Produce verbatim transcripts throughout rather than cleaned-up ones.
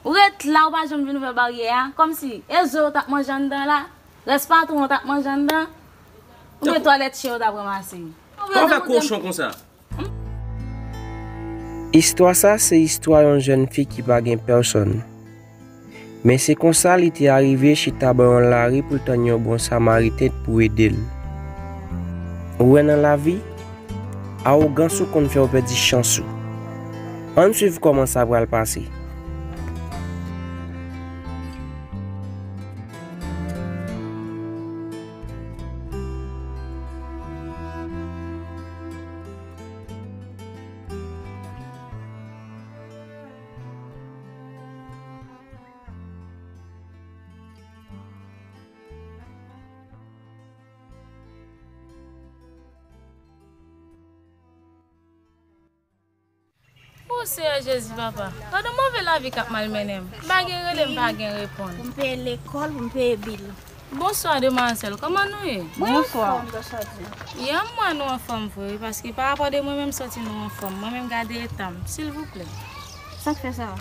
Ou ret la, ou pa janm vin ouvè baryè a. Kòmsi, e zo yo t ap manje anndan la? Rès patwon yo t ap manje anndan? Oubyen twalèt chen yo t ap ranmase? Kòman fè kochon konsa? Istwa sa se istwa yon jèn fi ki pa gen pèsòn. Men se konsa li te arive chita bò yon lari pou l tann yon bon samariten pou ede l. Ou wè nan lavi, awogans ou konn fè w pèdi chans ou. Ann swiv kòman sa pral pase. O Seyè Jezi, papa, gade yon move lavi k ap malmennen m. M pa gen rele, m pa gen reponn. Pou m peye lekòl, pou m peye bil. Bonswa, demwazèl, kòman nou ye? Mwen anfòm, grasa Dye. Yè m wè nou anfòm vre, wi, paske pa rapò de mwen menm soti nou anfòm. Mwen menm gade eta m, silvouplè. Sa k fè sa?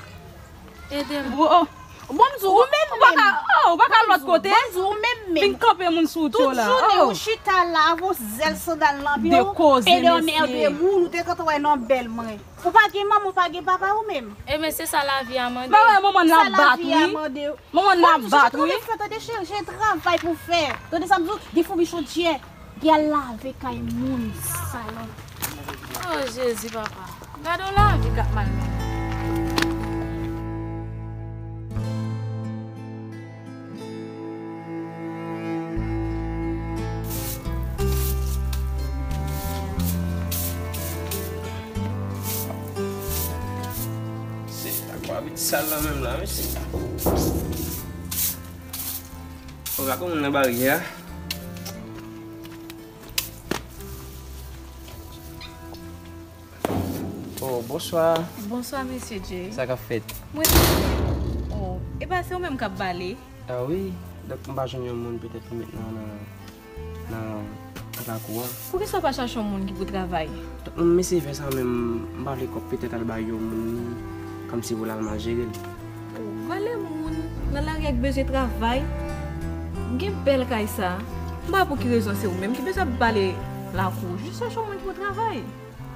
Ede m. Bon, oh, bon, m di w, ou menm, ou pa ka, oh, ou pa ka al lòt kote. Bon, m di w, ou menm menm. Vin kanpe moun sou wout yo la. Tout jounen, ou chita la avè w zèl sandal nan pye w, e lè w mède moun, ou te kontan wè nan bèl mwen. Ou pa gen manman, ou pa gen papa ou menm. Ebyen, se sa lavi a mande. Ba wè, manman n ap bat, wi. Manman n ap bat, wi. Fè, tande, cheri, gen travay pou fè. Tande sa m di w, gen foumi chodyè. Gen al lave kay moun, sal. Oh, Jezi, papa. Gade yon lavi k ap malmennen. Se ak pa vit sal nan menm la, mesye. Ou pa konn nan baryè a. Oh, bonswa. Bonswa, mesye Jay. Sa k ap fèt? Mwen, oh, e pa se ou menm k ap bale? Ah wi, donk m pa jwenn yon moun petèt pou met nan, nan, nan lakou a. Poukisa w pa chache yon moun ki pou travay? Donk, m eseye fè sa, men m pa vle kòb petèt al bay yon moun kòmsi pou l al mal jere l. Oh, vale moun nan lari a k bezwen travay. Gen bèl kay sa. M pa wè pou ki rezon se ou menm ki bezwen ap bale lakou. Jis chache yon moun ki pou travay.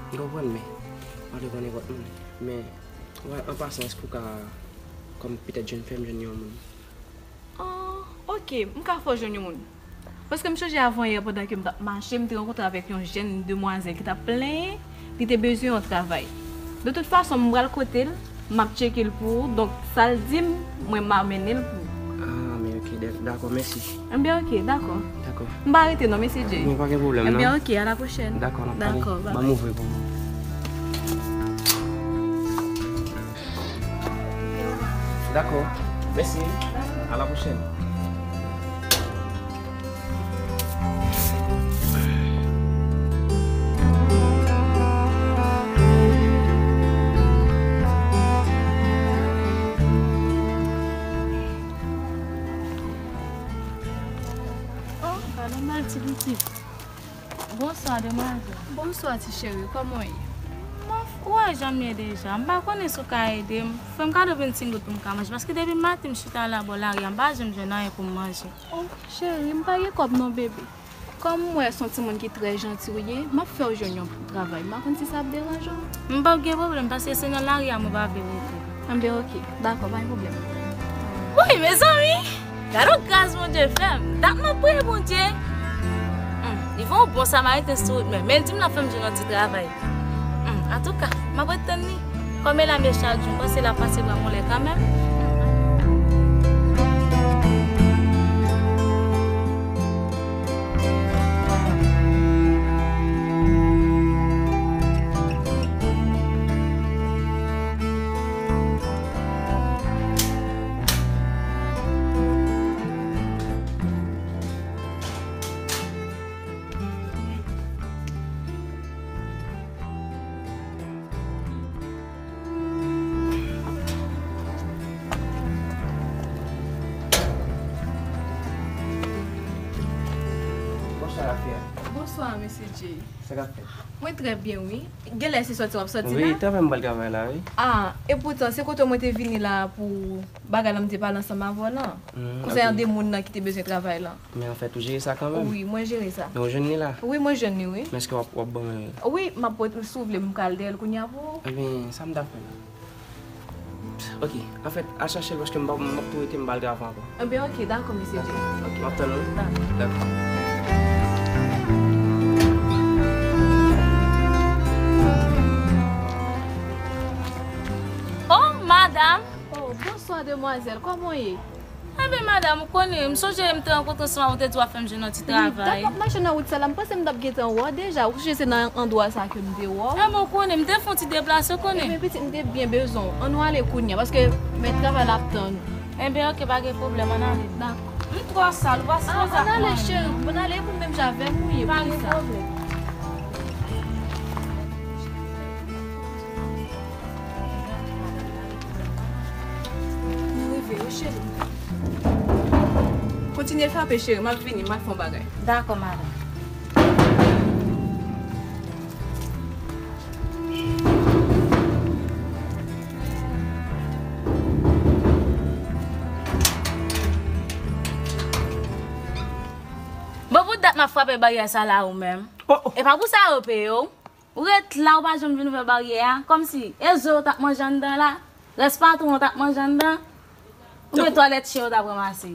M konprann, men m pa vle pran nenpòt moun. Men, wè, an pasan, èske w ka, kòm petèt jèn, fè m jwenn yon moun? Ah, oke, m ka fè w jwenn yon moun. Paske m sonje avan yè, pandan ke m t ap mache, m te rankontre avèk yon jèn demwazèl ki t ap plenyen, li te bezwen yon travay. De tout fason, m pral kote l, m ap tcheke l pou ou, donk sa l di m, mwen m a mennen l pou ou. Ah, men oke, dè-, dakò, mèsi. Enben, oke, dakò. Dakò. M pa rete non, mesye Jay. Men pa gen pwoblèm, non. Enben, oke, a la pwochèn. Dakò, n ap pale. Dakò, bye bye. Ban m ouvri pou mwen. Dakò. Mèsi. A la pwochèn. Oh, gade yon bèl ti pitit. Bonswa, demwazèl. Bonswa, ti cheri, kòman w ye? Mwen, ou wè jan m ye deja. M pa konnen si w ka ede m. Fè m kado vennsenk goud pou m ka manje, paske depi maten m chita la bò lari a, m pa janm jwenn anyen pou m manje. Oh, cheri, m pa gen kòb non, bebe. Kòm m wè se yon timoun ki trè janti w ye, m ap fè w jwenn yon travay. M pa konn si sa ap deranje w. M p ap gen pwoblèm, paske se nan lari a mwen pa vle rete. Enben, oke. Dakò, pa gen pwoblèm. Woy, mezanmi! Gade yon gras Bondye fè m. Dat m ap priye Bondye. Hmm, li voye yon bon samariten sou wout mwen, men l di m l ap fè m jwenn yon ti travay. Hmm, antouka, m ap ret tann li. Kòm e la m ye chak jou, m panse l ap pase bra m yon lè kanmenm. Bonswa, Lafia. Bonswa, mesye Jay. Sa k ap fèt? Mwen trè byen, wi. Genlè se sòti w ap sòti la? Wi, travay m pral travay la, wi. Ah, epoutan, se kote mwen te vini la pou bagay la m te pale ansanm avè w lan. Konsènan de moun nan ki te bezwen travay lan. Men anfèt, ou jere sa kanmenm? Wi, mwen jere sa. Men ou jwenn li la? Wi, mwen jwenn li, wi. Men èske w ap, w ap ban mwen l? Wi, m ap pot, si w vle, m pral dèyè l kounye a pou ou. Ebyen, sa m ta fè la? Ok, anfèt, al chache l paske m p ap, m p ap tou rete, m pral travay ankò. Ebyen, ok, dakò, mesye Jay. Ok. M ap tann ou. Dakò. Dakò. Oh, madam! Oh, bonswa, demwazèl. Kòman w ye? Enben, madam, ou konnen, m sonje m te rankontre ansanm avè w, ou te di w ap fè m jwenn yon ti travay. Wi, dat m ap mache nan wout sa la, m panse m t ap gentan wè w deja. Ou sonje se nan andwa sa ke m te wè w? Enben, ou konnen, m te fè yon ti deplase, ou konnen. Enben, pitit, m te byen bezwen w. Ann nou ale kounye a, paske mèt travay la ap tann ou. Enben, ok, pa gen pwoblèm, ann ale. Dakò. M twò sal, ou pa sipoze ap manyen. Ann ale, cheri, ann ale, e pou menm jan avè m ou ye, poukisa? Pa gen pwoblèm. M rive wi, cheri. Kontinye frape, cheri. M ap vini, m al fè yon bagay. Dakò, madanm. Bon, pou dat m ap frape baryè sa la ou menm. Oh, oh. E pa pou sa yo peye w. Ou ret la, ou pa janm vin ouvè baryè a. Kòmsi, e zo yo t ap manje anndan la? Rès patwon yo t ap manje anndan? Oubyen twalèt chen yo t ap ranmase?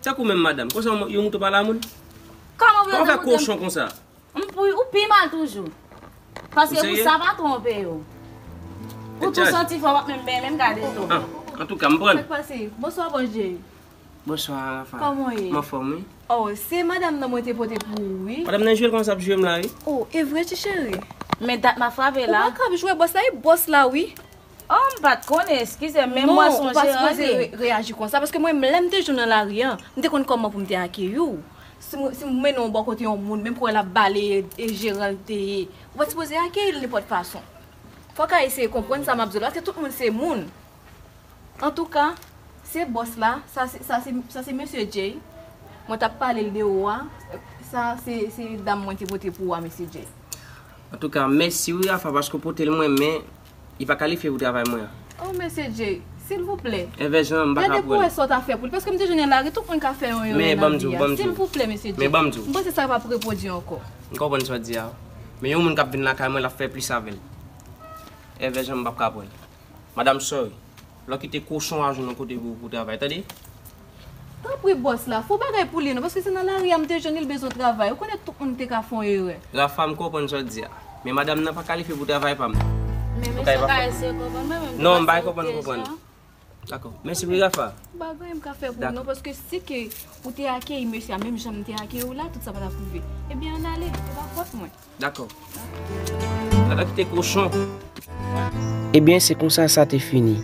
Tankou menm, madanm. Konsa yon, yon mouton pale a moun? Kòman pou yo te montre m? Kòman fè kochon konsa? M pou, ou pi mal toujou. Paske pou sa patwon peye w. Ou tou santi fò, w ap menm benyen, menm gade to. Ah, antouka, m pran. Sa k pase? Bonswa, bondye. Bonswa, Rafa. Kòman w ye? M anfòm, wi. Oh, se madanm nan mwen te pote pou ou, wi. Madanm nan jwe l konsa ap jwe m la, wi. Oh, e vre, ti cheri? Men dat m ap frape la. Ou pa kab jwe bòs la, e bòs la, wi. Oh, m pa t konnen, eskize m, men m wè se yon jeran li ye. Non, ou pa sipoze re-, reyaji konsa, paske mwen, lè m te jwenn nan lari a, m te konn kòman pou m te akeyi w. Si m, si m mennen w bò kote yon moun, menm pou wè l ap bale, e jeran l te ye. Ou pa sipoze akeyi l nenpòt fason. Fò w ka eseye konprann sa m ap di w la, paske tout moun se moun. Antouka, se bòs la, sa se, sa se, sa se mesye Jay. Mwen t ap pale l dewo a. Sa se, se dam mwen te pote pou ou a, mesye Jay. Antouka, mèsi wi, Rafa, paske w pote l mwen, men li pa kalifye pou travay mwen an. Oh, mesye Jay, silvouplè. Envè jan, m pa ka pran l. Gade pou wè sa w ta fè pou li, paske m te jwenn nan lari, tout moun ka fè yon erè nan vi a. Silvouplè, mesye Jay. Men ban m di w, ban m di w. M panse sa p ap repwodui ankò. M konprann sa w di a. Men yon moun k ap vin lakay mwen, l ap fè plis avè l. Envè jan, m p ap ka pran l. Madanm, sorry. Lè w kite kochon a jwenn yon kote pou, pou travay, tande? Tanpri, bòs la, fè yon bagay pou li non, paske se nan lari a m te jwenn li, l bezwen travay. Ou konnen tout moun te ka fè yon erè. Rafa, m konprann sa w di a. Men madanm nan pa kalifye pou travay pa m. Men mesye ka eseye konprann mwen, men m pa konprann, konprann. Dakò. Mèsi wi, Rafa. M pa gen anyen m ka fè pou ou non, paske si ke ou te akeyi mesye a menm jan m te akeyi w la, tout sa pa t ap rive. Ebyen, ann ale, se pa fòt mwen. Dakò. Gade kite kochon. Ebyen, se konsa sa te fini.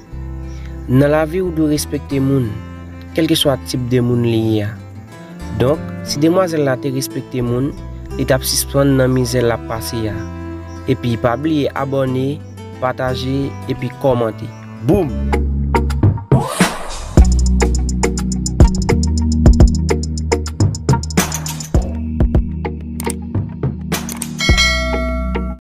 Nan lavi, ou dwe respekte moun, kèlkeswa tip de moun li ye a. Donk, si demwazèl la te respekte moun, li t ap sispann nan mizè l ap pase a. Epi, pa bliye abòne, pataje, epi kòmante. Boom!